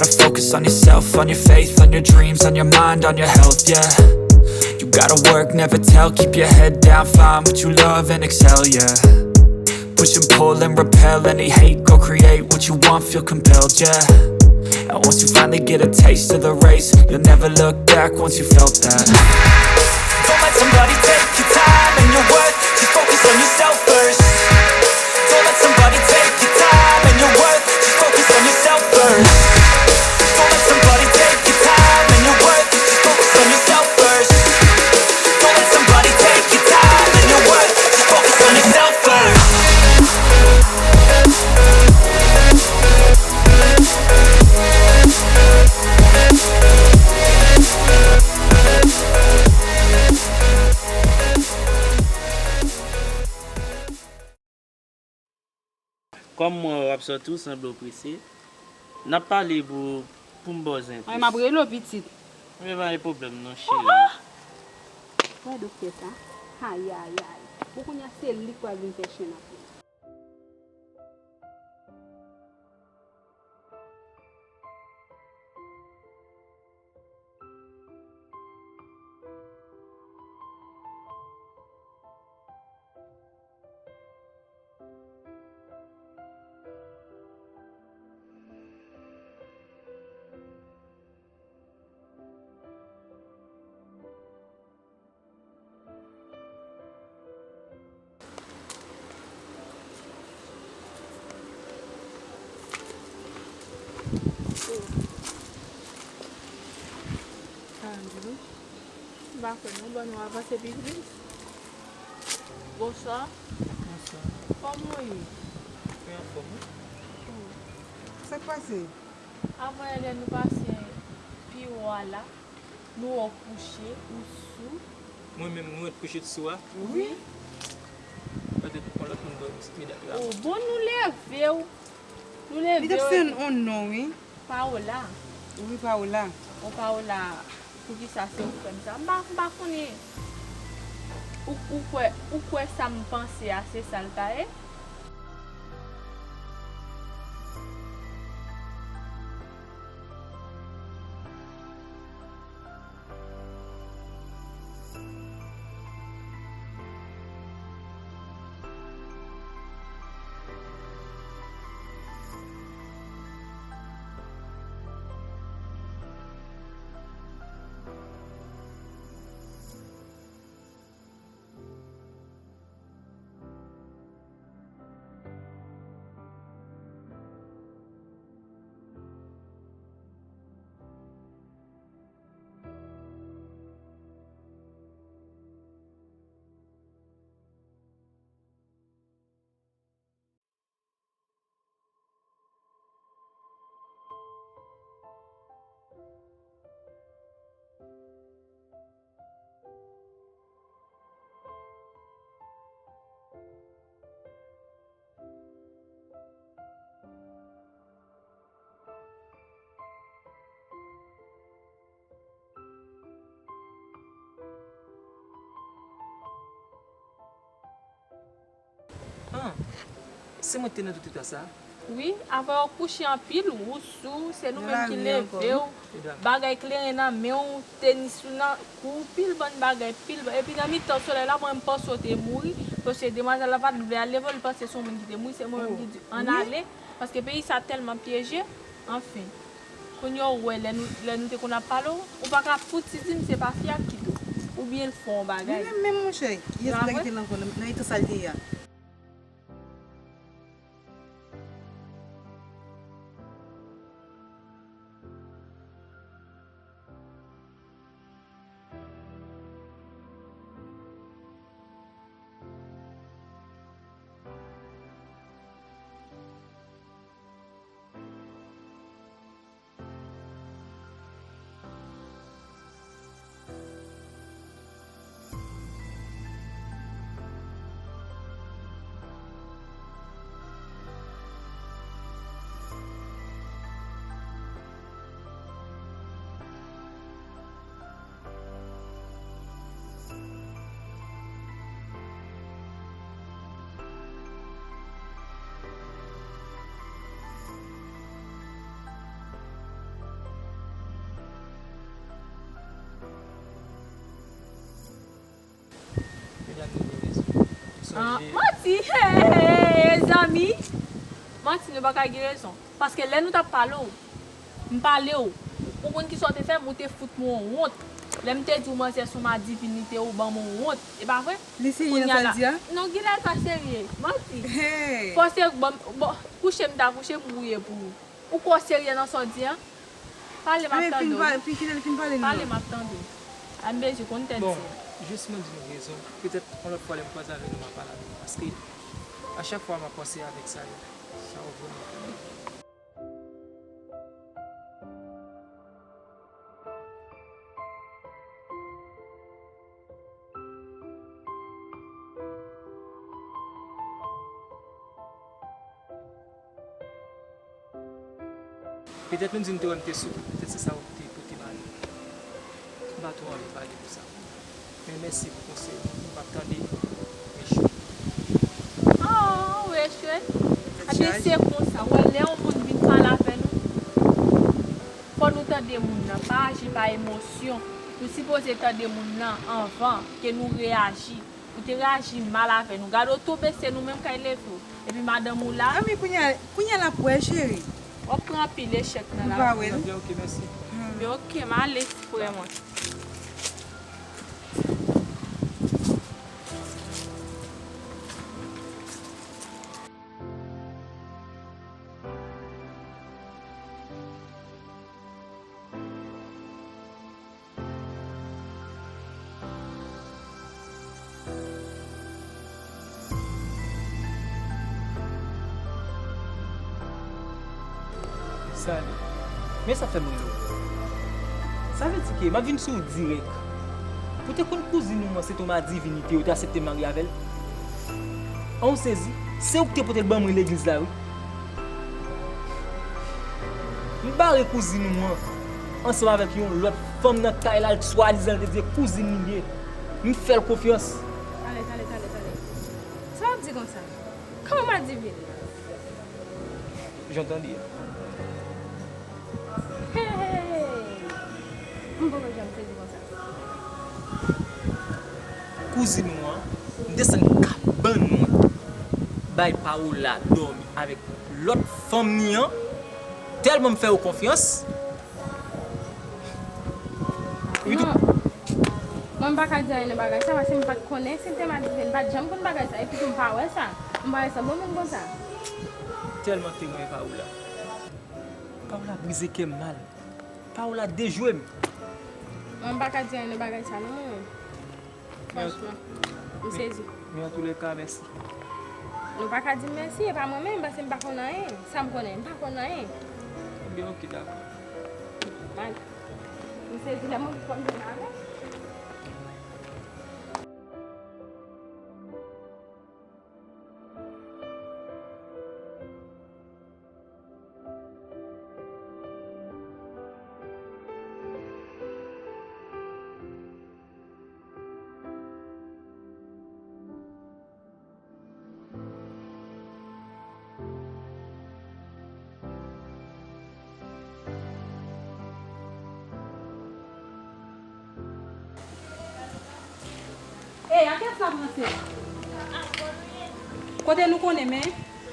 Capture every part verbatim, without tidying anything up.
Focus on yourself, on your faith, on your dreams, on your mind, on your health, yeah. You gotta work, never tell, keep your head down, find what you love and excel, yeah. Push and pull and repel any hate, go create what you want, feel compelled, yeah. And once you finally get a taste of the race, you'll never look back once you felt that. Don't let somebody take your time and your worth, just focus on yourself first. Don't let somebody take your time and your worth, just focus on yourself first. Don't let somebody take your time and your worth, just focus on yourself first. Don't let somebody take your time and your worth, just focus on yourself first. Kòm mwen wè w ap sòti, ou sanble w prese. N ap pale pou, pou m ba w zen plis. Mwen, m ap rele w pitit. Men pa gen pwoblèm non, cheri. Wè doktè sa. Ayayay. Bon, kounye a se li k pral vin fè chen nan pou mwen. M pa kwè non, ban nou avanse pi vit. Bonswa. Bonswa. Kòman w ye? Mwen anfòm, wi. Sa k pase? Avan yè lè nou pase pi wo a la, nou wè w kouche, ou sou. Mwen menm, mwen ret kouche sou a? Wi. Petèt yon lòt moun dòmi, medam la. Oh, bon, nou leve w. Nou leve w. Li t ap se yon non, wi. Paola. Wi, Paola. Oh, Paola, poukisa se ou k fè m sa? M pa, m pa konnen. Ou, ou kwè, ou kwè sa m panse a, se sa l ta ye? Ah, se mwen ki te nan tout eta sa a? Wi, avan w kouche anpil, ou sou, se nou menm ki leve w, bagay kleren nan men w, tenis ou nan kou w, pil bann bagay, pil ba-, epi nan mitan solèy la, mwen, m panse w te mouri, paske demwazèl la pa t vle al leve w, li panse se yon moun ki te mouri, se mwen menm ki di, ann ale, paske peyi sa tèlman pyeje, anfen. Kounye a w wè lè nou, lè nou te konn ap pale w, ou pa ka fouti di m se pa fi a k kite w. Oubyen l fè yon bagay. Li menm menm, monchè, kiyès ki ta kite l ankò nan, nan eta sa l te ye a? Manti, hey, zanmi. Manti, nou pa ka gen rezon. Paske lè nou t ap pale w, m pale w. Ou konn kisa w te fè m? Ou te fout mwen yon wont. Lè m te di w manzè se yon madivin li te ye, ou ban m yon wont. E pa vre? Li serye nan sa l di a? Non, genlè l pa serye. Manti. Hey. Fò se bon, bon, kouche m ta kouche m gouye pou ou. Ou kwè w serye nan sa w di a? Pale, m ap tande w. Pale, m ap tande w. A, m bezwen konn tèt sa. Bon, jis mwen di nou rezon. Petèt, yon lòt fwa, lè m kwaze avè nou, m ap pale avè nou. Paske, a chak fwa, m ap panse avèk sa yo. Sa yo vrèman fè m mal. Petèt menm si m te wè m te sou, petèt se sa w te pote m ale. M pa twò anvi pale pou sa. Men mèsi pou konsèy ou. M p ap tande echwe. Oh, ou echwe? Ebyen, se konsa. Wè, lè yon moun vin pale avè nou, fò nou tande moun nan. Pa aji pa emosyon. Nou sipoze tande moun nan anvan ke nou reyaji. Ou te reyaji mal avè nou. Gade w tonbe, se nou menm k al leve w. Epi madanm ou la. Anmwe, kounye a, kounye a l ap wè, cheri. W ap pran anpil echèk nan lavi. Ou pa wè l? Ebyen, ok, mèsi. Hmm. Ebyen, ok, m ale, frè mwen. Salut. Men sa fè m ri w. Sa vle di ke m ap vin sou ou dirèk. Ou te konn kouzin ou an se te yon madivin li te ye, ou te aksepte marye avè l? An, ou sezi? Se ou ki te pote l ban mwen legliz la, wi. M bare kouzin ou an ansanm avèk yon lòt fanm nan kay la, l swadizan l te di se kouzin li ye. M fè l konfyans. Tale, tale, tale, tale. Sa w ap di konsa? Kòman madivin? Jan w tande a. Hey! M poko janm sezi konsa. Kouzin ou an, m desann kabann mwen, bay Paola dòmi avèk lòt fanm ni an, tèlman m fè yo konfyans. Non. Mwen, m pa ka di anyen nan bagay sa, paske m pa t konnen si l te madivin, m pa t janm konn bagay sa, epi tou m pa wè sa. M pa wè sa bon moun konsa. Tèlman te renmen Paola. Paola brize kè m mal. Paola dejwe m. Mwen, m pa ka di anyen nan bagay sa, non, mwen. Franchman, m sezi. Men antoulèka, mèsi. Nou pa ka di m mèsi, e pa mwen menm, paske m pa konn anyen. Sa m konnen, m pa konn anyen. Ebyen, ok, dakò. Mal. M sezi lè m anvi fò m vin avè. Ey, a kiyès n ap ranse? Kote nou konnen, men?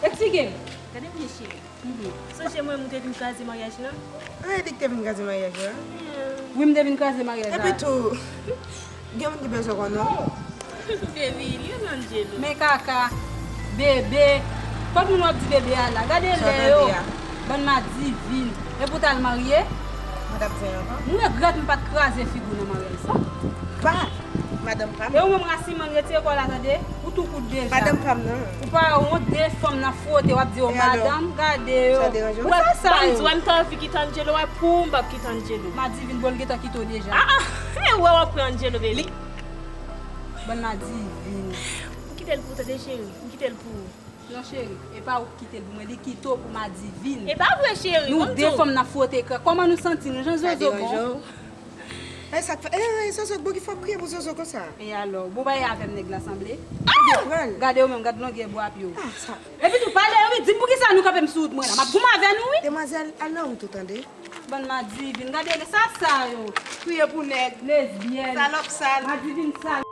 Eksplike m. Gade m byen, cheri. Mhm. Sonje mwen, ou te vin kraze maryaj lan? An, e li ki te vin kraze maryaj lan? Wi, m te vin kraze maryaj la. Epi tou, gen moun ki bezwen konnen w. Baby, li renmen Angelo. Men kaka, bebe. Kot moun w ap di bebe a la? Gade lè yo. Bann madivin. Epi w t al marye? Mwen t ap di ankò. M regrèt m pa t kraze figi w nan maryaj sa. Pa! Madanm pa m. E ou menm, Rasimann, retire kò w la, tande? Ou tou kout deja. Madanm pa m, non. Ou pa wont de fanm nan fwote, w ap di yo madanm, gade yo. Sa deranje w? Ou wè sa yo? Ban m di w, m ta anvi kite Angelo, wè pou m p ap kite Angelo. Madivin, bon, l gentan kite w deja. Ah, ah! E wè w ap pran Angelo, baby. Bann madivin. Ou kite l pou ou, tande, cheri. M kite l pou ou. Non, cheri, e pa ou ki kite l pou mwen, li kite w pou madivin. E pa vre, cheri. Nou de fanm n ap fwote krèk. Kòman nou santi nou? Jan zozo bon. Sa deranje w? E sa k fè, e, e, zozo, bon, ki fò w ap kriye pou zozo konsa? E alò, bon, bagay avè m nèg la sanble. Ou te pran l? Gade yo menm, gad longè bwa pye w. Ah, sa. Epi tou, pale, wi, di m poukisa nou kanpe m sou wout mwen la. M ap goumen avè nou, wi. Demwazèl, al nan wout ou, tande. Bann madivin, gade sa, sa yo. Kriye pou nèg. Lesbyèn. Salòp sal. Madivin sal.